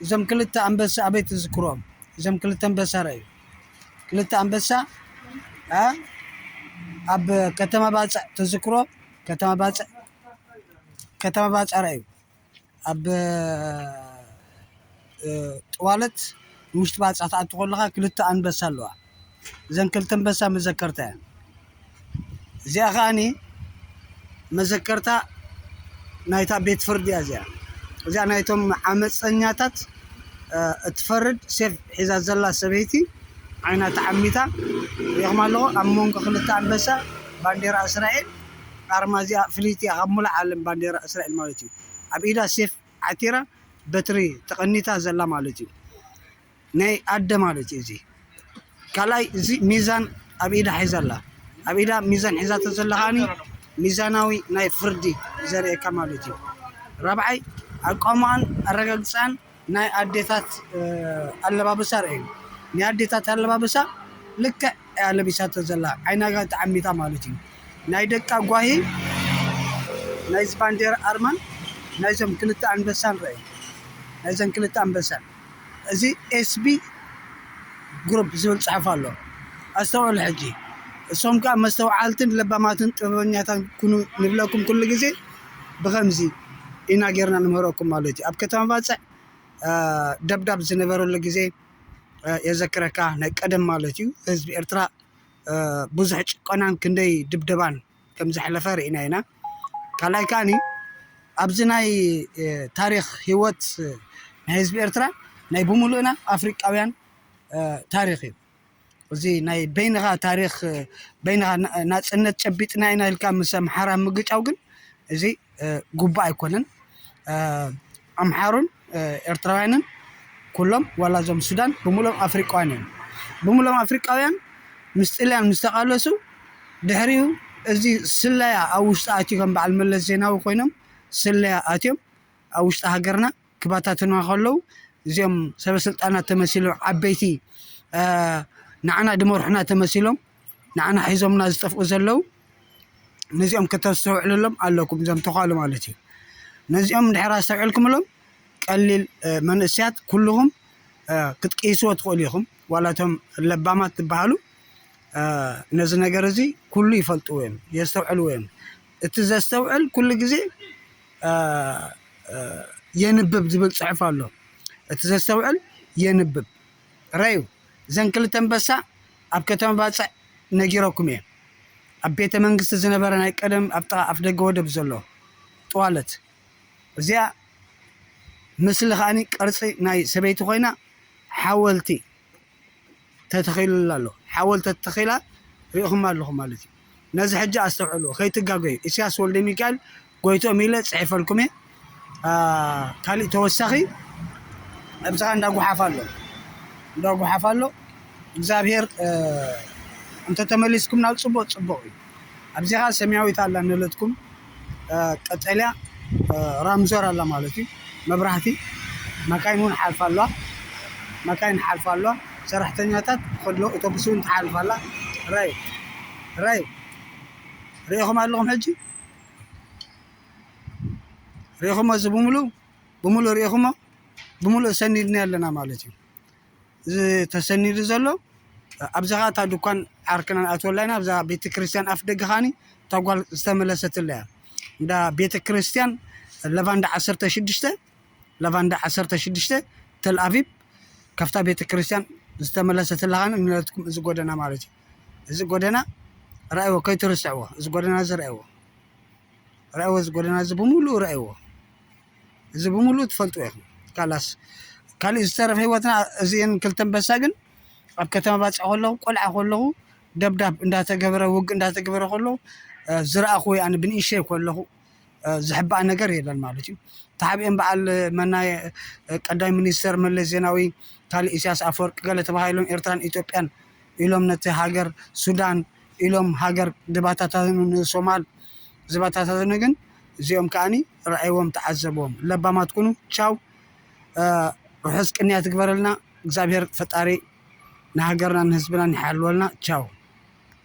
እዞም ክልተ ኣንበሳ ኣበይ ትዝክሮም? እዞም ክልተ ኣንበሳ ረኣዩ። ክልተ ኣንበሳ ኣብ ከተማ ባፅዕ ትዝክሮ። ከተማ ባፅዕ ከተማ ባፅዕ ረኣዩ። ኣብ ጥዋለት ንውሽጢ ባፅዕ ትኣቱ ከለካ ክልተ ኣንበሳ ኣለዋ። እዘን ክልተ ኣንበሳ መዘከርታ እየን። እዚኣ ከዓኒ መዘከርታ ናይታ ቤት ፍርዲ እያ። እዚኣ እዚኣ ናይቶም ዓመፀኛታት እትፈርድ ሴፍ ሒዛ ዘላ ሰበይቲ ዓይና ተዓሚታ ሪኢኹም ኣለኹ። ኣብ መንጎ ክልተ ኣንበሳ ባንዴራ እስራኤል ኣርማ እዚኣ ፍልይቲ እያ ካብ ሙሉእ ዓለም ባንዴራ እስራኤል ማለት እዩ። ኣብ ኢዳ ሴፍ ዓቲራ በትሪ ተቐኒታ ዘላ ማለት እዩ። ናይ ኣደ ማለት እዩ። እዚ ካልኣይ እዚ ሚዛን ኣብ ኢዳ ሒዛ ኣላ። ኣብ ኢዳ ሚዛን ሒዛቶ ዘላ ከዓኒ ሚዛናዊ ናይ ፍርዲ ዘርእየካ ማለት እዩ። ራብዓይ ኣቋምኣን ኣረጋግፃን ናይ ኣዴታት ኣለባብሳ ርእዩ። ናይ ኣዴታት ኣለባብሳ ልክዕ እያ ለቢሳቶ ዘላ ዓይናጋ ተዓሚታ ማለት እዩ። ናይ ደቃ ጓሂ ናይዚ ባንዴራ ኣርማን ናይዞም ክልተ ኣንበሳን ርእዩ። ናይዘን ክልተ ኣንበሳን እዚ ኤስቢ ግሩፕ ዝብል ፅሑፍ ኣሎ። ኣስተውዕሉ ሕጂ እሶም ከዓ መስተውዓልትን ለባማትን ጥበበኛታን ኩኑ ንብለኩም ኩሉ ግዜ ብከምዚ ኢና ጌርና ንምህረኩም ማለት እዩ። ኣብ ከተማ ባፅዕ ደብዳብ ዝነበረሉ ግዜ የዘክረካ ናይ ቀደም ማለት እዩ። ህዝቢ ኤርትራ ብዙሕ ጭቆናን ክንደይ ድብደባን ከም ዘሕለፈ ርኢና ኢና። ካልኣይ ከዓኒ ኣብዚ ናይ ታሪክ ህይወት ናይ ህዝቢ ኤርትራ ናይ ብምሉእና ኣፍሪቃውያን ታሪክ እዩ። እዚ ናይ በይንኻ ታሪክ በይንኻ ናፅነት ጨቢጥና ኢና ኢልካ ምስ ኣምሓራ ምግጫው ግን እዚ ግቡእ ኣይኮነን። ኣምሓሩን ኤርትራውያንን ኩሎም ዋላ እዞም ሱዳን ብምሎም ኣፍሪቃውያን እዮም። ብምሎም ኣፍሪቃውያን ምስ ጥልያን ምስ ተቃለሱ ድሕሪኡ እዚ ስለያ ኣብ ውሽጢ ኣትዩ ከም በዓል መለስ ዜናዊ ኮይኖም ስለያ ኣትዮም ኣብ ውሽጢ ሃገርና ክባታትኑና ከለዉ እዚኦም ሰበስልጣናት ተመሲሎም ዓበይቲ ንዓና ድመርሑና ተመሲሎም ንዓና ሒዞምና ዝጠፍኡ ዘለዉ ነዚኦም ከተስተውዕልሎም ኣለኩም እዞም ተኳሉ ማለት እዩ። ነዚኦም እንድሕር ኣስተውዕልኩምሎም ቀሊል መንእስያት ኩልኹም ክትቅይስዎ ትኽእሉ ኢኹም። ዋላቶም ለባማት ትበሃሉ ነዚ ነገር እዚ ኩሉ ይፈልጥዎ እዮም፣ የስተውዕልዎ እዮም። እቲ ዘስተውዕል ኩሉ ግዜ የንብብ ዝብል ፅሑፍ ኣሎ። እቲ ዘስተውዕል የንብብ። ረዩ እዘን ክልተ ኣንበሳ ኣብ ከተማ ባፅዕ ነጊረኩም እየ። ኣብ ቤተ መንግስቲ ዝነበረ ናይ ቀደም ኣብ ጥቓ ኣፍ ደገ ወደብ ዘሎ ጥዋለት እዚኣ ምስሊ ከዓኒ ቅርፂ ናይ ሰበይቲ ኮይና ሓወልቲ ተተኺሉላ ኣሎ። ሓወልቲ ተተኺላ ሪኢኹም ኣለኹም ማለት እዩ። ነዚ ሕጂ ኣስተውዕሉ፣ ከይትጋገዩ። ኢሳያስ ወልደ ሚካኤል ጎይትኦም ኢለ ፅሒፈልኩም እየ። ካሊእ ተወሳኺ ኣብዚኻ እንዳጉሓፍ ኣሎ እንዳጉሓፍ ኣሎ። እግዚኣብሔር እንተተመሊስኩም ናብ ፅቡቅ ፅቡቅ እዩ። ኣብዚኻ ሰማያዊት ኣላ ንለትኩም ቀጠልያ ራምዞር ኣላ ማለት እዩ። መብራህቲ መካይን እውን ሓልፋ ኣለዋ። መካይን ሓልፋ ኣለዋ። ሰራሕተኛታት ከሎ ኣውቶቡስ እውን ትሓልፍ ኣላ። ራይ ራይ ሪኢኹም ኣለኹም ሕጂ ሪኢኹሞ እዚ ብምሉ ብምሉ ሪኢኹሞ ብምሉ ሰኒድና ኣለና ማለት እዩ። እዚ ተሰኒዱ ዘሎ ኣብዚ ኸዓ እታ ድኳን ዓርክና ንኣትወላ ኢና ኣብዛ ቤተክርስትያን ኣፍ ደገ ኸዓኒ እታ ጓል ዝተመለሰትላ እያ። እንዳ ቤተክርስትያን ለቫንዳ ዓሰርተ ሽዱሽተ ለቫንዳ ዓሰርተ ሽዱሽተ ተል ኣቪቭ ካብታ ቤተክርስትያን ዝተመለሰትላ ኸዓኒ ንለትኩም እዚ ጎደና ማለት እዩ። እዚ ጎደና ረኣይዎ ከይትርስዕዎ እዚ ጎደና እዚ ረኣይዎ ረኣይዎ እዚ ጎደና እዚ ብምሉኡ ረኣይዎ። እዚ ብምሉእ ትፈልጥዎ ኢኹም። ካላስ ካሊእ ዝተረፈ ህይወትና እዚአን ክልተ ኣንበሳ ግን ኣብ ከተማ ባፅዕ ከለኹ ቆልዓ ከለኹ ደብዳብ እንዳተገበረ ውግእ እንዳተገበረ ከለኹ ዝረኣኹ ወይ ኣነ ብንእሸይ ከለኹ ዝሕባእ ነገር የለን ማለት እዩ። ተሓቢኦም በዓል መናይ ቀዳይ ሚኒስተር መለስ ዜናዊ ካሊእ ኢሳያስ ኣፈወርቂ ገለ ተባሂሎም ኤርትራን ኢትዮጵያን ኢሎም ነቲ ሃገር ሱዳን ኢሎም ሃገር ድባታታኑ ንሶማል ዝበታተኑ ግን እዚኦም ከዓኒ ረኣይዎም ተዓዘብዎም። ለባማት ኩኑ። ቻው። ርሑስ ቅንያት ይግበረልና እግዚኣብሔር ፈጣሪ ንሃገርናን ንህዝብናን ይሓልወልና። ቻው።